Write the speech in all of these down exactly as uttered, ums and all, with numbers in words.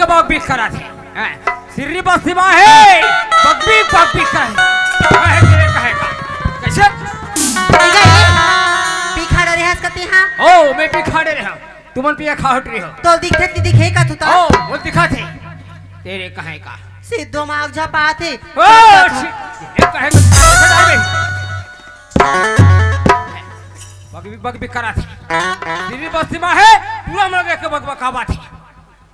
Buckbeak करत हे। हैं? सिर्री बस्ती मा हे, बकबीक, बकबीक करत हे। कहे तेरे कहे का। कइसे? भिखाड़े रहस कती हाँ? ओ, मैं भिखाड़े रहा। तुमन पिया खा हट रही हो। तो दिखत नहीं दिखे का तू तो? ओ, वो दिखत हे। तेरे कहे का। सिद्धो माग झपात हे। ओ, ये कहे का। बकबीक, बकबीक करत हे। सिर्री बस्ती मा हे, पूरा मन देख के बकबकावत हे।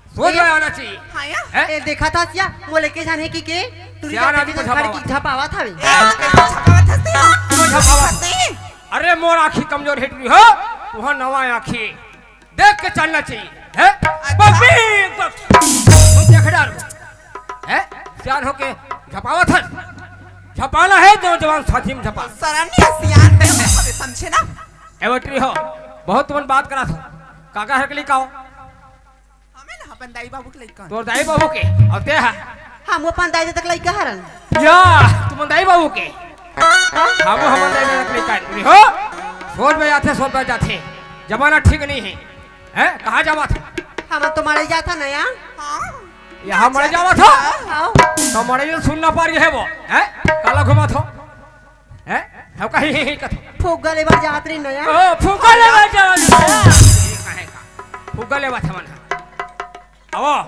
सोच में आना चाहिए। हाँ या? हैं? ए, देखा था सिया, मोले के जाने की के, टूरी सियान जाने आदमी की को झपावत। की झपावत हवे। ए, कैसे झपावत हस तू? झपावत। नहीं। अरे मोर आँखी कमजोर हे टूरी हो, तुहार नवा आँखी देख के चलना चाहिए। हैं? अच्छा। बबी, बब-, तुम देख डाल। हैं? सियान होके झपावत हस। झपाना हे, नौजवान साथी में झपा। सरम नहीं हे सियान, अबे समझे ना? ए बेटी हो, बहुत तुमन बात करत हो। काका हर के लिए काओ? हमें ना अपन दाई बाबू के लइका। तोर दाई बाबू के, अउ ते हा? हम अपन दाई ददा के लइका हरन। या, तुमन दाई बाबू के? हाँ? हम हमन दाई ददा के लइका हरन। हो? सोच में जाथे, सोच में जाथे। जमाना ठीक नहीं हे। हैं? कहाँ जावत हे? हम तो मड़ई जाथन ना या। हाँ। यहाँ मड़ई जावत हो? हाँ। तो मड़ई में सुन ना पा रही हे वो। हैं? काला घुमात हो? हैं? हम कहीं ही कथो। फुग्गा लेबर जात रही नया। ओ, फुग्गा लेबर जात रही। फुग्गा लेबर था मन। आवो।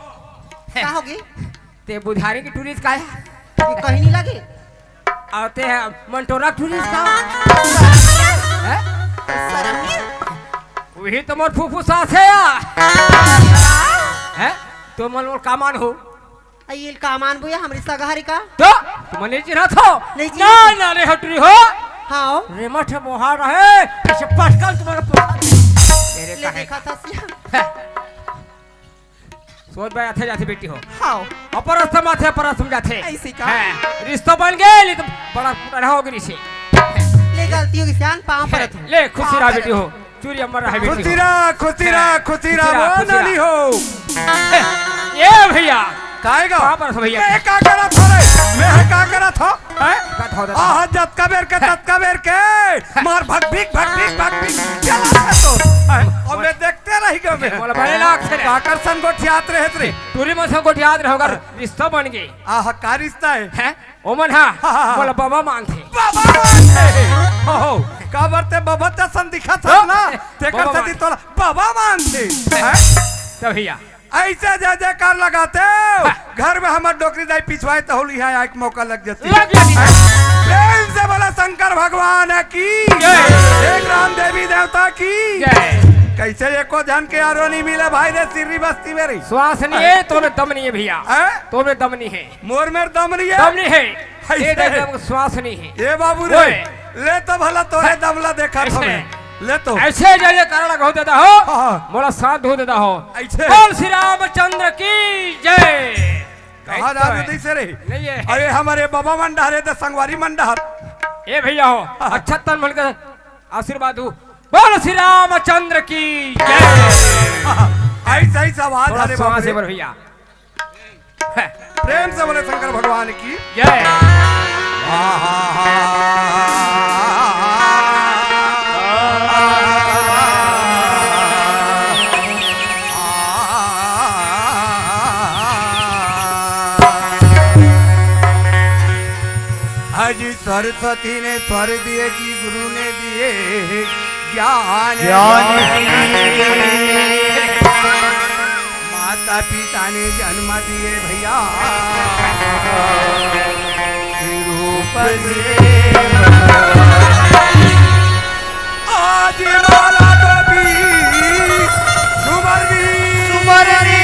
का होगे? ते बुधारी की टूरी का हे? ये कहीं नहीं लगे। आते हैं मंटोरा टूरी का। हैं? सरम नहीं। वही तो मोर फूफू सास हे या। हैं? तो मन मोर का मान हो? आ, ये का मान बुया हमरी सगा हरे का? तो तुमन नहीं चिन्हत हो? नहीं ना, चिन्हत। ना, रे हटरी हो। हाँ। रे मठ मोहार रहे, इसे पटकन तुम्हारा पोखा। तेरे ले कहे देखा था सिया। हैं। सोच भाई, आथे जाथे बेटी हो। हाँ। अपर रास्ता में आथे, अपर रास्ता में जाथे। ऐसे का? हैं। रिश्ता बन गए, ले तो बड़ा पुराना हो गई से। ले गलती होगी सियान, पाँव परत हूँ। ले, खुशी रहा बेटी हो। चूरी अमर रहे बेटी हो। खुशी रहा, खुशी रहा, खुशी रहा, खुशी रहा, वो खुशी रहा। नानी हो। ए भैया। काहे गा? कहाँ पर हो भैया? मैं का करत हो रे? मैं का करत हो? हैं? का धो देता? आह, जतका बेर के, ततका बेर के। मार भग भीग, भग भीग, भग भीग। चला है तो। हैं? और मैं देखते रह गया मैं। बोला, बड़े लाख से रे। काकर संग गोठियात रहे रे। टूरी मन संग गोठियात रहे, ओकर रिश्ता बन गए। आह, का रिश्ता है? हैं? ओमन हा, हाँ, हाँ, हाँ। मोला बाबा मानथे। बाबा मानथे। हो, हो। काबर ते बाबा त असन दिखत हस ना, हो? तेकर बाबा सेती मानथे। तोला बाबा मानथे। हैं? त भैया। ऐसे जय जयकार लगाते हो। हाँ। घर में हमर डोकरी दाई पिछवाए त होली है, एक मौका लग जाती। लग जाती। प्रेम से बोला शंकर भगवान की। जय। एक राम देवी देवता की। जय। कैसे एको झन के आरो नहीं मिले भाई रे, सिर्री बस्ती में रही। श्वास नहीं है, तो में दम नहीं है भैया। हैं? तो में दम नहीं है। मोर मेर दम नहीं है। दम नहीं है। ऐसे। ये देख, दम श्वास नहीं है। ए बाबू रे, ओए। ले तो भला तोरे दम ला देखा था ऐसे। मैं। ले तो। ऐसे जय जयकार लगाओ देता हो। हाँ, हाँ। मोला साथ धो देता हो। ऐसे। बोल श्री रामचंद्र की जय। कहाँ ऐसे जा है। दे से रे? नहीं है। अरे हमारे बाबा मन डहरे तो संगवारी मन डहर। ए भैया हो, हाँ, हाँ। अच्छा तन मन का आशीर्वाद हो। बोल श्री रामचंद्र की जय। हाँ, हाँ। ऐसा ही सवाल। थोड़ा अरे बाप श्वास रे। है भैया। प्रेम से बोले शंकर भगवान की जय। आज सरस्वती ने स्वर दिए कि गुरु ने दिए ज्ञान। ज्ञान। माता पिता ने जन्म दिए भैया रूप दिए। आज माला देवी सुमरनी। सुमरनी।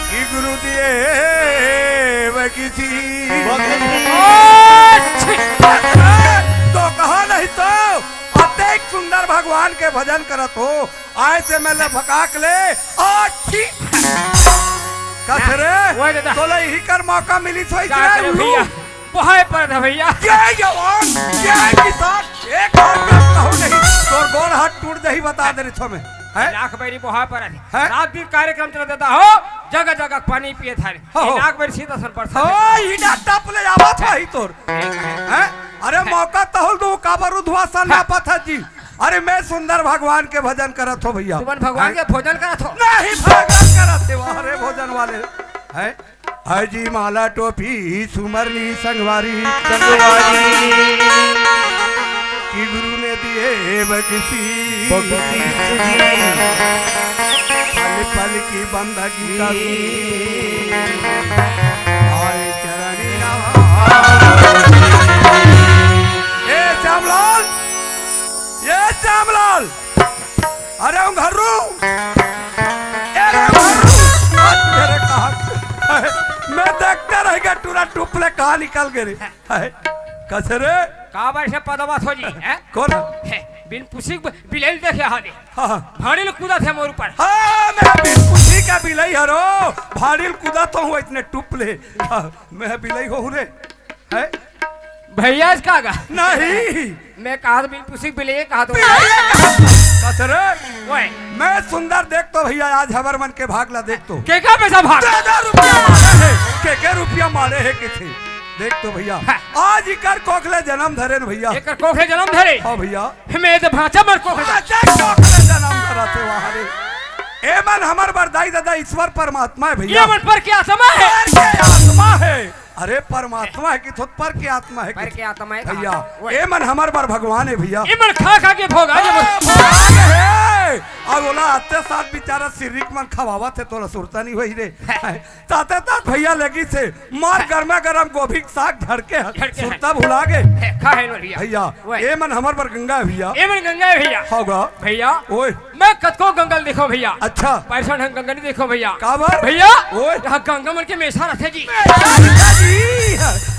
कि गुरुदेव की जी। भक्ति। तो कहा नहीं तो, अतेक सुंदर भगवान के भजन करत हो, आए से मैं लफकाक ले, आ छी। कस रे, वो दादा। तोला यही कर मौका मिली थोई क्या करे उल्लू। भैया? बहाए पर था भैया। जय जवान, जय किसान, एक हाथ में कहूँ नहीं, तोर गोड़ हाथ टूट जाही बता दे रही थो मैं। हैं? लाख बैरी बहाए पर है। हैं? रात दिन कार्यक्रम चला देता हो, जगह जगह पानी पिए था। हो, हो। लाख बैरी सीधा सन पर ओ, ईटा टप ले आवा था ही तोर। हैं? अरे मौका तहुल दो, काबर उधवा सन ना पथा जी। अरे मैं सुंदर भगवान के भजन करत हो भैया। तुमन भगवान के भोजन करत हो? नहीं, भजन करत हे, वाह रे भोजन वाले। हैं? हर जी माला टोपी सुमरनी संगवारी। संगवारी। कि गुरु ने दिए बख्शी। बख्शी जी। पल पल की बंदगी करूं। आए चरणी नवा। ए श्यामलाल, ए श्यामलाल, अरे उंघरू, ए रे उंघरू, तेरे कहा, मैं देखते रह गया टूरा टुपले कहाँ निकल गए रे। है, कसे रे? का बार से पदवा थो जी, हैं? कौन? है, बिन पुसी ब-, बिलेल देखे हाले। हाँ, हाँ। भाड़ी ल कूदा थे मोर ऊपर। हाँ, मैं बिन पुसी का बिलई हरो, भाड़ी ल कूदा तो हूँ इतने टुपले। हाँ, मैं बिलई हो रे। है? भैया इसका गा? नहीं। मैं कहा तो बिन पुसी बिलई कहा तो। बिलई कहा। कसे रे? ओए। मैं सुंदर देख तो भैया आज हबर मन के भाग ला देख तो। के का पैसा भाग? दो हजार रुपया मारे है। के के रुपया मारे है किथे? देख तो भैया, हाँ। आज इकर कोखले जन्म धरे न भैया। एकर कोखले जन्म धरे? हाँ भैया। मैं तो भांचा मर कोखले। भांचा कोखले जन्म धरा थे वहाँ रे। ए मन हमर बरदाई दादा ईश्वर परमात्मा है भैया। ये मन पर की आत्मा है। पर की आत्मा है। अरे परमात्मा है कि थोत पर की आत्मा है कि पर की आत्मा है भैया। कहा? ओए। ए मन हमर बर भगवान है भैया। ए मन खा खा के भोगा ये मन। अरे भगवान है। अब ओला आते साथ बेचारा सिरिक मन खवावत है तोला सुरता नहीं होई रे। ताते तात भैया लगी से मार गरमा गरम गोभी के साग झड़के है। झड़के है। सुरता भुला गए। है, खा है भैया। भैया, ओए। ए मन हमर बर गंगा है भैया। ए मन गंगा है भैया। होगा। भैया। ओए। मैं कतको गंगा ल देखो भैया। अच्छा। पैसा ढंग गंगा नहीं देखो भैया। का बर? भैया। ओए। यहाँ गंगा मन के मेछा रथे जी। मेछा रथे जी।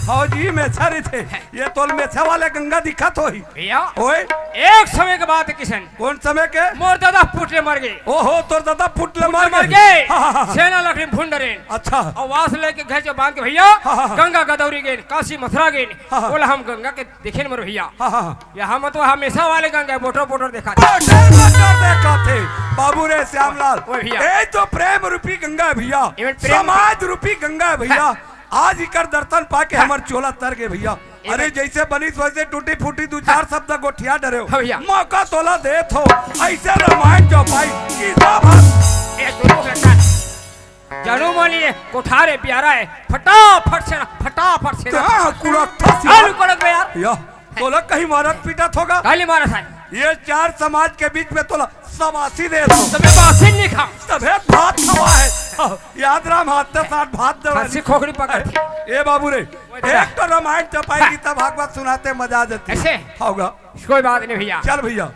हाँ जी, मेछा रथे। ये तोल मेछा वाले गंगा दिखत होही। भैया। ओए। एक समय के बात है किशन। कौन समय के? मोर दादा पुट ले मर गए। ओहो, तोर दादा पुट ले पुट ले मर मर गए। गए। हाँ, हाँ, हाँ। सेना लकड़ी भून डरेन। अच्छा। और वास लेके घर से बांध के भैया, हाँ, हाँ, हाँ। गंगा गदौरी गेन, काशी मथुरा गेन। हाँ, हाँ। बोला हम गंगा के देखे न मर भैया। हाँ, हाँ, हाँ। यहाँ मत वहाँ मेछा वाले गंगा बोटर बोटर देखा थे। बोटर बोटर देखा थे। बाबू रे श्यामलाल। ओए भैया। ए तो प्रेम रूपी गंगा है भैया। एमन प्रेम समाज रूपी गंगा है भैया। हाँ। आज इकर दर्शन पाके हाँ। हमर चोला तर गए भैया। एमन अरे जैसे बनिस वैसे टूटी फूटी दो चार हाँ। शब्द गोठिया डरे हो। हाँ भैया। मौका तोला देत हो। ऐसे रामायण चौपाई की बात। ए दोनों के साथ। जानू मानी है, कोठार है, प्यारा है, फटाफट से ना, फटाफट से ना। हाँ, कुड़क था सिरा। आलू कड़क में यार। या, तोला कहीं मारत पीटत होगा? काली मारत है। ये चार समाज के बीच में तोला समासी दे दो। तबे मासी नहीं खा। तबे भात खवा है। याद राम हाथ से साथ भात दे। खस्सी खोखड़ी पकड़ थी। ए बाबू रे, ओए दादा। एक तो रामायण चपाई हाँ। गीता भागवत सुनाते मजा आ जाती। ऐसे? होगा। कोई बात नहीं भैया। चल भैया।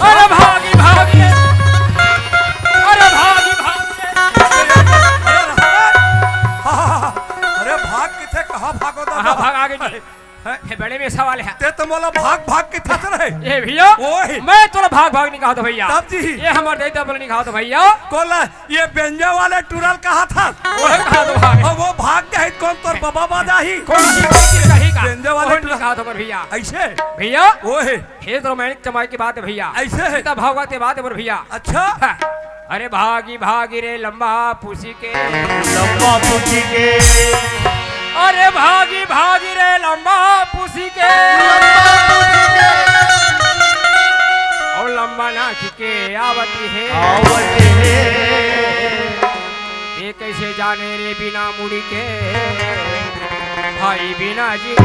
अरे भागी, भागी। अरे भागी, भागी। अरे भाग किथे, कहाँ भागो दादा? कहाँ भाग आगे जी? हैं? ये बड़े मेछा वाले हैं। ते तो मोला भाग भाग के थस रहे। ए भैया, ओए। मैं तोला भाग भाग नहीं कहा था भैया। तब जी। ये हमर दे दबल नहीं कहा था भैया। कोला, ये बेंजा वाले टूरा ल कहा था। ओए, कहा तो भाग। और वो भाग गए, कौन तोर बाबा बाजा ही? कौन कही का? बेंजा वाले वो नहीं टूरा। कहा था पर भैया। ऐसे? भैया। ओए। हे तो रोमांटिक चमाई की बात है भैया। ऐसे है। गीता भागवत के बात है पर भैया। अच्छा। हाँ। अरे भागी भागी रे लंबा पुसी के। लंबा पुसी के। अरे भागी भागी रे लंबा पुसी के। लंबा पुसी के। और लंबा नाच के आवती है। आवती है। ये कैसे जाने रे बिना मुड़ी के, भाई बिना जी के।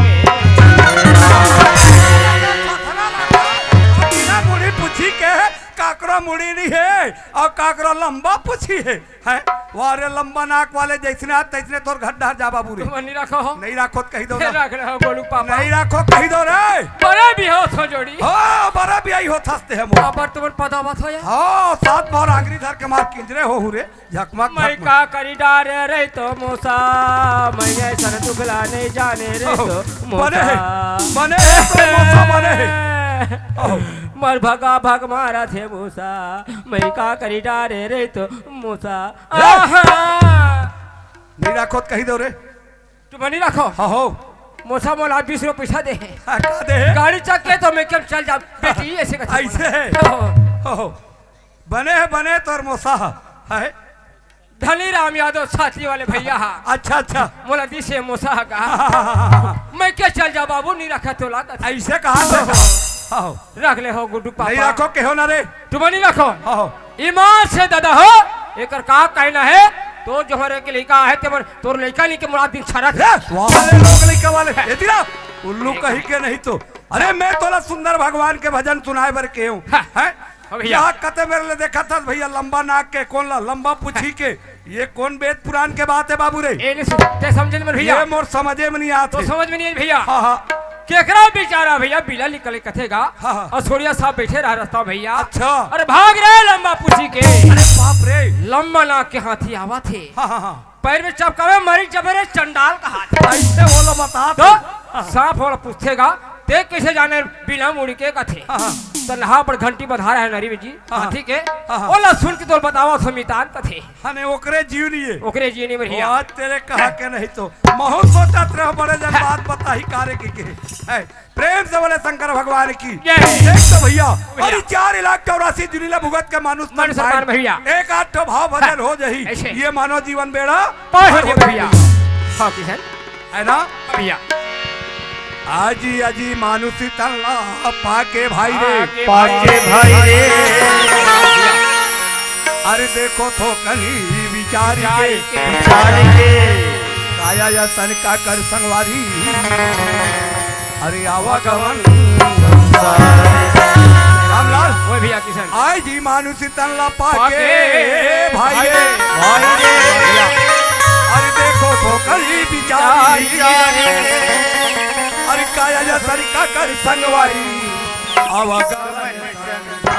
बिना मुड़ी पुसी के, काकरो मुड़ी नहीं है और काकरो लंबा पुसी है। हैं? वाह रे लंबा नाक वाले, जैसने हाथ तैसने तोर घर डहर जा बाबू रे। तुम नहीं रखो हो। नहीं राखो त कही दो ना। रख रहे हो गोलू पापा। नहीं राखो कही दो रे। बड़े भी हो थो जोड़ी। हो, बड़े भी आई हो थसते हैं मोर। पापा तुमन पता मत हो यार। हो, सात बार आंगरी धर के मार किंजरे हो हूँ रे। झकमक, मैं झकमक। का करी डारे रही तो मोसा, मैं ऐसा दुखला नहीं जाने रही तो मोसा। बने है, बने है तो मोसा बने है। ओहो। मर भगा भग मारा थे मोसा, मैं का करी डारे रही तो मोसा। ए! आहा। नहीं राखो त कही दो रे। तुम नहीं राखो। हाँ हो। मोसा मोला बीस रुपये पैसा दे है। हाँ, का दे है? गाड़ी चक के तो मैं कब चल जा, बेटी, ऐसे का ऐसे है। ओहो। ओहो। बने है, बने तोर मोसा है। धनीराम यादव छाती वाले भैया हा। अच्छा, अच्छा। मोला दिसे मोसा हा का। मैं के चल जा बाबू, नी रखा तोला कथे। ऐसे कहा तो। हाँ। रख ले हो गुड्डू पापा। नहीं रखो, कहो ना रे। तुम नहीं रखो। हाँ। ईमान से दादा हो, एकर का कहना है? तोर जोहर के लइका है, ते मन तोर लइका नहीं के मुराद दिन छरत। ए, वाले लोग लइका वाले। हाँ। ये तेरा उल्लू कहीं के नहीं तो। अरे, मैं तोला सुंदर भगवान के भजन सुनाए बर के हूँ। हाँ। हैं? हाँ भैया। यहाँ कते मेरे ले देखा था भैया, लंबा नाक के, कौन ला लंबा पूछी के, ये कौन वेद पुराण के बात है बाबू रे? ए, नहीं सुन, ते समझे नहीं भैया। ये मोर समझे में नहीं आत तो है। समझ में नहीं है भैया। हाँ, हाँ। केकरा बेचारा भैया, बिला निकले कथेगा। हाँ, हाँ। और सोरिया साहब बैठे रहा रास्ता भैया। अच्छा। अरे भाग रे लंबा पूछी के। अरे बाप रे। लंबा नाक के हाथी आवा थे। हाँ, हाँ, हाँ। पैर में चपकावे, मरी जबे रे चंडाल का हाथ। ऐसे बोलो बता तो। तो सांप वाला पूछेगा, ते कैसे जाने बिना मुड़ी के कथे? हाँ, हाँ। तो नहा पर घंटी बधा रहा है नरी में जी, हाँ, हाँ। ठीक है? हाँ, हाँ। ओला सुन के तो बतावा समितान कथे। हाँ, नहीं, ओकरे जीव नहीं है। ओकरे जीव नहीं भैया। आज तेरे कहा के नहीं तो। महू सोचत रह बड़े जन हाँ। बात बताही कारे के, के। है। प्रेम से बोले शंकर भगवान की। जय। देख तो भैया, भैया। अरे चार लाख चौरासी जुनी ला भुगत के मानुष तन मानुष तन पाए। भैया। एक आध ठो भाव भजन हाँ। हो जही। ऐसे। ये मानव जीवन बेड़ा पार हो पार हो जाए भैया। जाए। हाँ, किशन। है ना? भैया। आजी, आजी मानुष तन ला पाके भाई रे। पाके पाके भाई भाई रे। रे। अरे देखो तो कहीं विचार विचार के। के। विचार के। काया या तन का कर संगवारी। अरे आवागमन संसार। रामलाल। ओए भैया किशन। आय जी मानुष तन ला पाके, पाके, भाई रे। भाई रे। अरे देखो तो कली बिचारी। बिचारी। अरे काया या तरीका कर संगवारी। आवागमन संसार।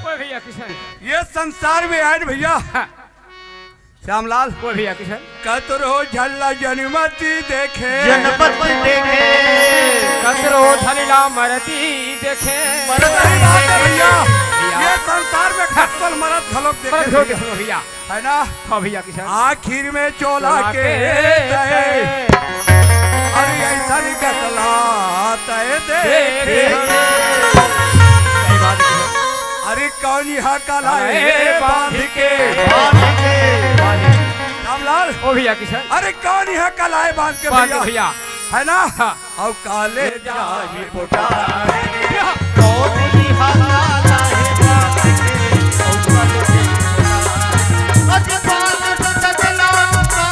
ओए भैया किशन। ये संसार में आए न भैया। हाँ। श्यामलाल। ओए भैया किशन। कतरो झल्ला जनमती देखे। जनमती देखे। कतरो झल्ला मरती देखे। मरत नहीं बात है भैया। भैया। ये संसार में कतल मरत घलोक देखे मरत घलोक भैया। देखे भैया। है ना? हाँ भैया किशन। आखिर में चोला चोला के के तय। तय। अरे ऐसा नहीं गतला तय देखे। देखे। सही बात है। अरे कौन यहाँ कलाए अरे बांध के। बांध के। रामलाल। ओ भैया किशन। अरे कौन यहाँ कलाए बांध के बांध के भैया? भैया। है ना? हाँ। अउ काले जाही पोटार। कौन निहारा लाहे बात के, अउ काले जाही पोटार।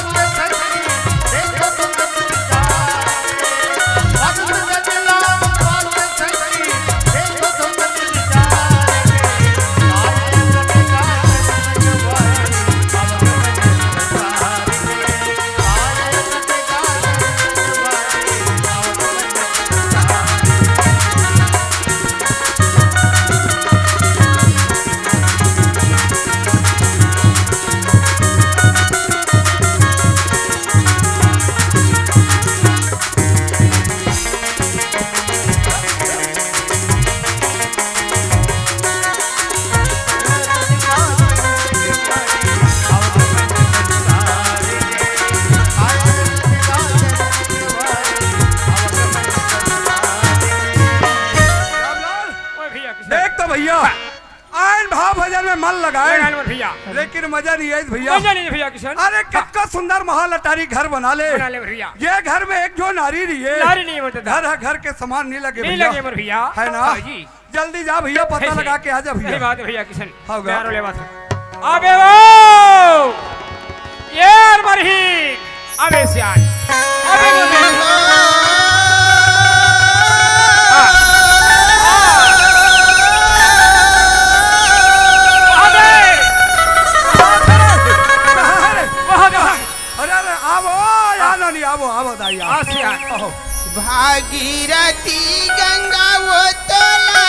ओए भैया किशन। देख तो भैया, आयन भाव भजन में मन लगाए, लगाए मन भैया। लेकिन मजा नहीं आई भैया। मजा नहीं भैया किशन। अरे हाँ। कितना सुंदर महल अटारी घर बना ले। बना ले भैया। ये घर में एक जो नारी नहीं है। नारी नहीं है मतलब। घर है, घर के समान नहीं लगे नहीं भैया। लगे मन भैया। है ना? हाँ जी। जल्दी जा भैया, पता है, लगा के आ जा भैया। सही बात है भैया किशन। हाँ, गा। प्यारो ले बात है। अबे वो! ये यार मरही! अबे सियान! अबे वो नहीं! हाँ। हाँ। अबे! अरे, अरे, अरे, आवो, या नानी, आवो, आवो, दाई, आवो। आ, सियान। ओहो। भागीरथी गंगा वो तोला।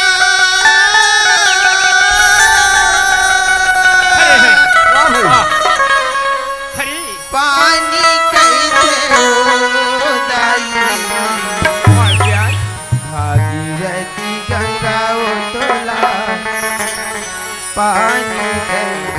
हे, हे, वाह भाई। वाह। हरी। पानी कैसे हो दाई? वाह यार। भागीरथी गंगा वो तोला। पानी कैसे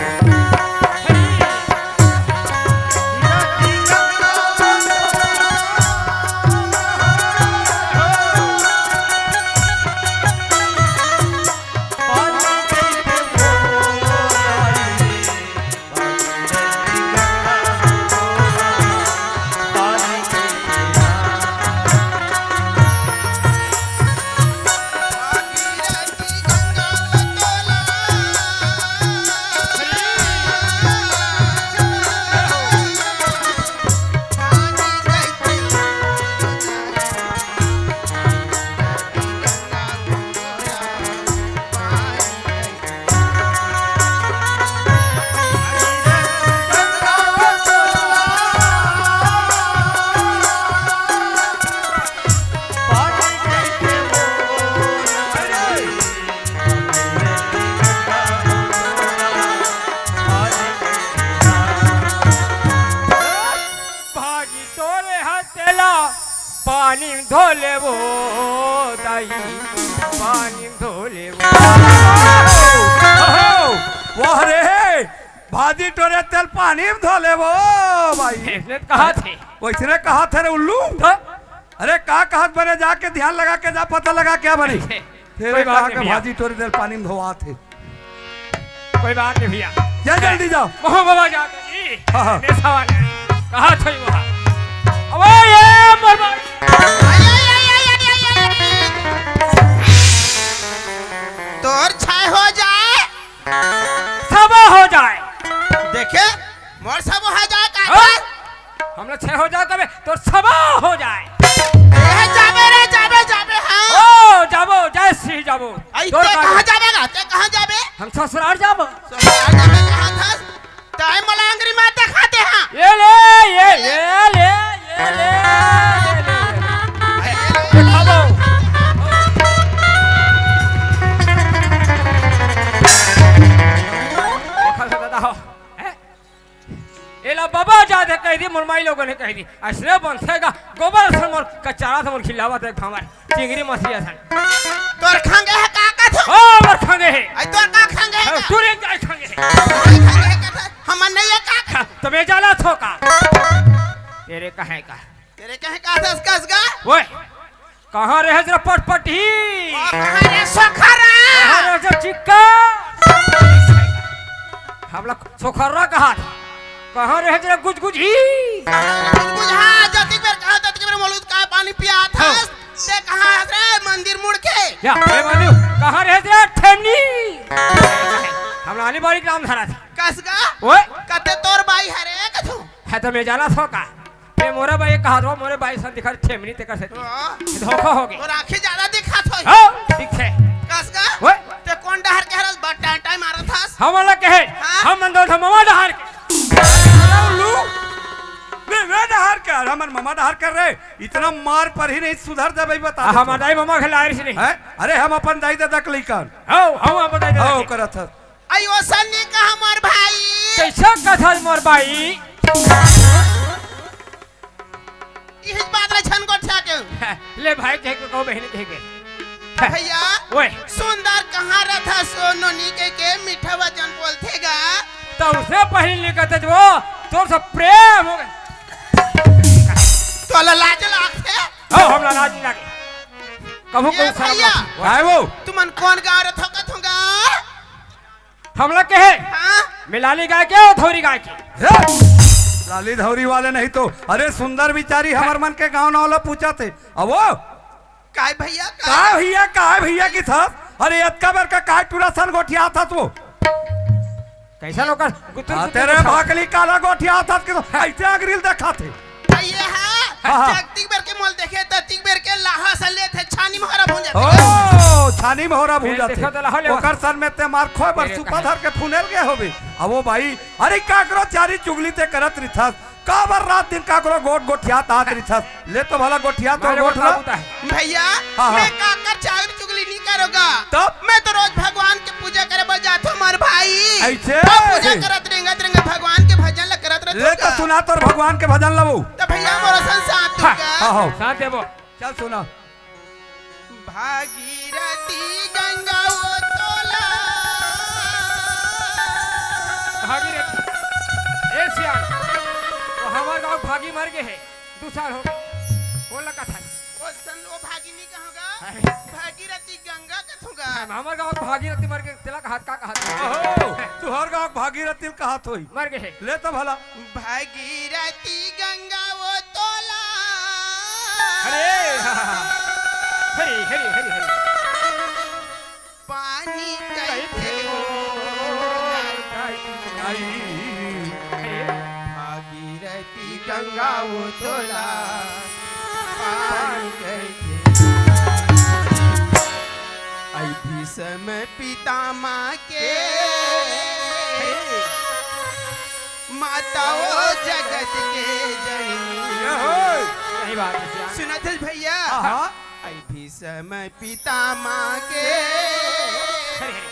भाजी तोरे हतेला पानी में धो लेबो दाई, पानी में धो लेबो। ओहो, वाह रे, भाजी टोरे तेल पानी में धो लेबो भाई। ऐसने कहा थे। वैसने कहा थे रे उल्लू। तो? अरे का कहत बने, जाके ध्यान लगा के जा, पता लगा क्या बने। ऐसे। तेरे कोई बात कहा नहीं के भैया। भाजी टोरे तेल पानी में धोवा थे। कोई बात नहीं भैया। जा जल्दी जाओ। मोह बाबा जाते जी। हाँ, हाँ। ऐसा वाला। कहा था वहाँ। अबे ये मर भाई। तोर छाय हो जाए। सबो हो जाए। देखे, मोर सबो हो जाए का हाँ? कर? हमला छह हो जाए तबे तोर सबो हो जाए। ए, जाबे रे, जाबे, जाबे, हाँ। ओ, जाबो, जय श्री जाबो। आई, तोर ते का कहाँ जाबे? जाबे गा? ते कहाँ जाबे? हम ससुराल जाबो। ससुराल जाबे कहाँ था? ताई मलांगरी माता खाते हाँ। ये ले, ये, ये ले, ये ले, ये ले। ए, ये ले। ये खाबो। देखा था दादा हो। हैं? एला बाबा जादे कह दी, मोर माई लोगन ने कह दी। असने बनथे गा, गोबर असन मोर कचारा से मोर खिलावत हे भांवर, चिंगरी मछली असन। तोर खंगे हे का कथो? ओ, मोर खंगे हे। आई तोर का खंगे हे हाँ, का? तू रे जाय खंगे हे। आई खंगे हे का? हमन नहीं हे का? हाँ, तो मैं जाला थो का? तेरे कहे का? तेरे कहे का दस कस गा? ओए, कहाँ रहे जरा पटपटी? ओ, कहाँ रे सोखरा? कहाँ रहे जरा चिक्का? हमला सोखरा कहा था। कहाँ रहे जरा गुजगुजी? गुजगुज, हाँ, जतिक बेर कहा, ततिक बेर मोलूद का पानी पिया था। हाँ। ते कहाँ हस रे मंदिर मुड़ के? या, ए मनु, कहाँ रहे जरा ठेमनी? हमला आली बारी नाम धरा था। कस गा? ओए। कते तोर बाई हरे कथू? है तो मैं जाला थो का? ए मोरे बाई कहा तो, मोरे बाई सन दिखा ठेमनी ते कर सकती। हाँ। धोखा हो गया। तोर आँखी ज्यादा दिखा थो। हाँ, ठीक है। कस गा? ओए। ते कौन डहर के हरस बट टाइम टाइम मारत हस? हम वाला कहे, हाँ? हम मन दो हम ममा डहर के। अरे उल्लू, वे, वे डहर के, अरे हमर ममा डहर कर रहे, इतना मार पर ही नहीं सुधर दे भाई बता आ, दे हम तो। अदाई ममा खिला रही नहीं। हैं? अरे हम अपन दाई दादा के लइकन। हो, हम अपन दाई दादा हो के। करत हस। आई ओसन नहीं कहा मोर भाई। कैसे कथल मोर भाई? इही बात ला छन गोठिया के। ले भाई कह के कहो, बहन कह के। भैया, ओए। सुंदर कहाँ रथा सोनो नी कह के मीठा वचन बोलथे गा। तो उसे पहले निकलते जो तोर से प्रेम हो गए। तोला लाज लागथे? हो, हमला लाज नहीं लागे। कबू ये कबू शर्म भैया। लागथे। काय वो? तुमन कौन गाँव रथो कथों गा? हमला कहे, हाँ? मैं लाली गाय के और धौरी गाय के। हे! लाली धौरी वाले नहीं तो, अरे सुंदर बिचारी हमर मन के गाँव नाव ला पूछा थे। अब वो? काय भैया, काय? का भैया, का भैया की था? अरे अतका बेर का काय टूरा सन गोठिया था तू? कइसन ओकर गुतुर हाँ, गुतुर तेरे गुतुर। भाकली काला गोठियात हस के तो अइसे अंगरी ल देखत हे। भइया, हाँ, हाँ। जगतिक बेर के मोल देखे, ततिक बेर के लाहा से लेत हे, छानी मोहरा भूंज जाथे। ओ, छानी मोहरा भूंज जाथे। देखो तो लाहा ले। ओकर सन में ते मार खोए बर तेरे सुपा कहे। धर के फुनेल गे होबे। अब ओ भाई, अरे काकरो चारी चुगली ते करत रिथस। काबर रात दिन काकरो गोठ गोठियात आत रिथस? ले तो भला गोठिया तो मारे गोठ गोठ ला। बाबू ता है। भइया, हाँ, हाँ। मैं काकर चारी चुगली नहीं करोगा। तब? मैं तो रोज भगवान के पूजा करे बर जाथो मोर भाई। अइसे? तो पूजा करत रेंगत रेंगत भगवान के भजन ल करत रहत ले तो होगा। सुना तोर भगवान के भजन लबो। तो भइया मोर सन साथ हाँ, दूंगा। हाँ, हाँ। साथ देबो। चल सुना। भागीरथी गंगा वो तोला। भागीरथी। ए सियान, वो हमर गाँव भागी मर गे हे। दू साल हो गे। वो लगा था। वो सन वो भागिनी कहोगा? अरे। भागीरथी गंगा कथोगा? हम, हमर गाँव भागीरथी मर गे, तेला कहात का कहात? ओहो, तुहर गाँव भागीरथी कहात होई। मर गे हे। ले तो भला। भागीरथी गंगा वो तोला। अरे, हरी, हरी, हरी, हरी। पानी कइसे ओ, अरे। भागीरथी गंगा वो तोला। पानी कइसे आई भीष्म पितामह के माता वो जगत के जननी। सही बात है, सियान। सुनत हस भइया? हाँ, हाँ। आई भीष्म पितामह के हरे, हरे।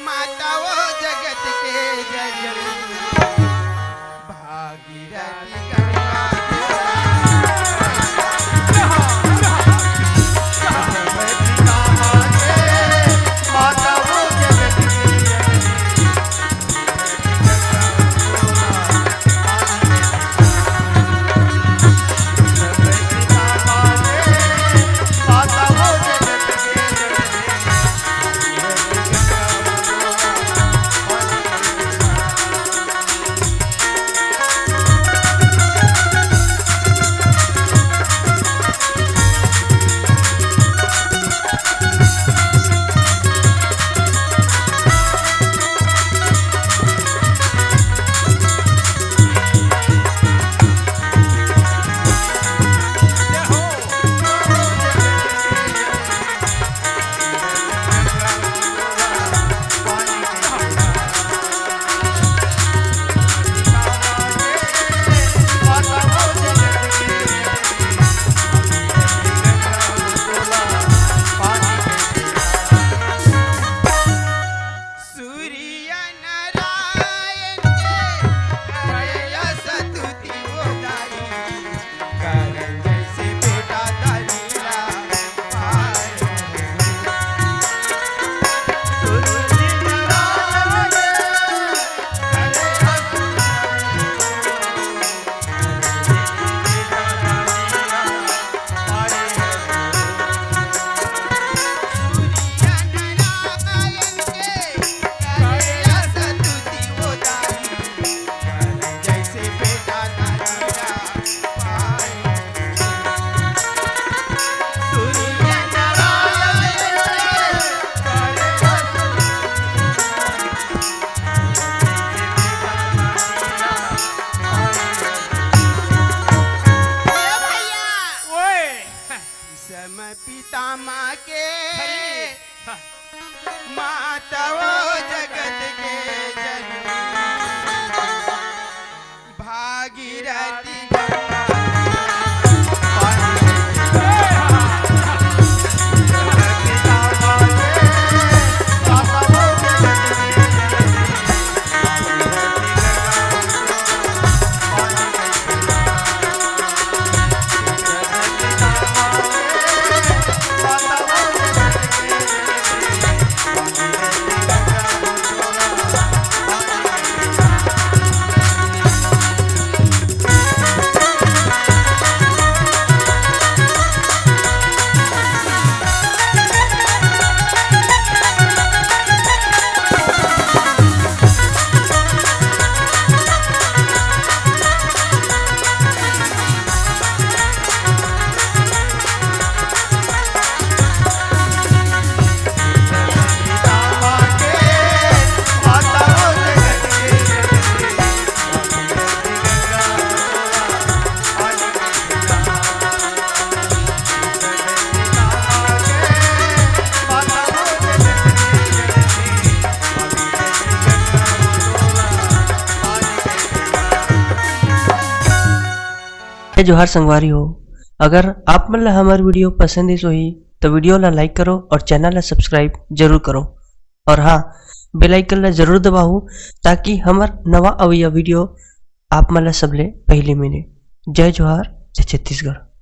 माता वो जगत के जननी। भागीरथी गंगा सूर्य नारायण के करे स्तुति ओ दाई, करन जइसे बेटा दाई ला पाए। सूर्य नारायण करे स्तुति ओए। भीष्म पितामह के हरी। हाँ। माता वो जगत के जननी। भागीरथी गंगा। जय जोहार संगवारी हो, अगर आप मन ला हमर video पसंद आइस होही, तो video ला like करो और channel ला subscribe जरूर करो। और हाँ, bell icon ला जरूर दबाओ, ताकि हमर नवा अवइया video आप मन ला सबले पहले मिले। जय जोहार, जय छत्तीसगढ़।